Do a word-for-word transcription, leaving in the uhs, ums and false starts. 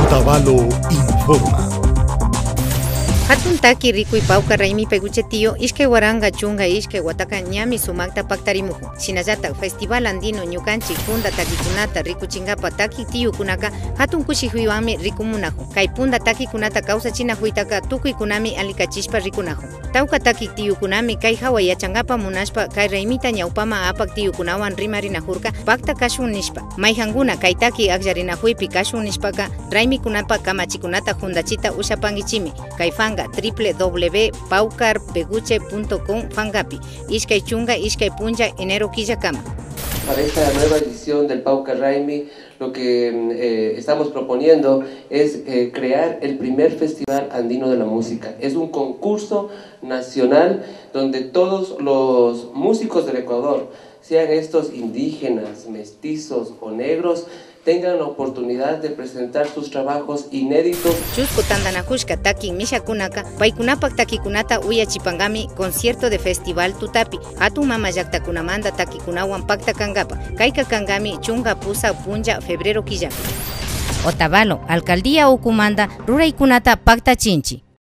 Otavalo informa. Hatun taki rikuy Pawkar Raymi Peguche Tiyo ishkay waranka chunka ishkay wataka ñami sumakta paktarimukun. Shinallatak Festival Andino ñukanchik punta takikunata rikuchinkapa taki tiyukunaka hatun kushikuywanmi rikumunakun. Kay punta takikunata kawsachinakuytaka tukuykunami allikachishpa rikunakun. Tawka taki tiyukunami kay hawa yachankapa munashpa kay raymita ñawpaman apak tiyukunawan rimarinakurka pakta kashun nishpa. Mayhankuna kay taki akllarinakuypi kashun nishpaka raymikunapa kamachikunata huntachita ushapankichimi kay fanka triple w pawkar peguche punto com fankapi ishkay chunka ishkay puncha enero killakama. Para esta nueva edición del Pawkar Raymi, lo que eh, estamos proponiendo es eh, crear el primer Festival Andino de la Música. Es un concurso nacional donde todos los músicos del Ecuador, sean estos indígenas, mestizos o negros, tengan la oportunidad de presentar sus trabajos inéditos. Chusku tantanakushka taki mishakunaka paykunapak takikunata uyachipankami concierto de festival tutapi hatun mama llaktakunamanta takikunawan pakta kankapa. Kayka kankami chunka pusak puncha febrero killapi. Otavalo alcaldía ukumanta ruraykunata paktachinchi.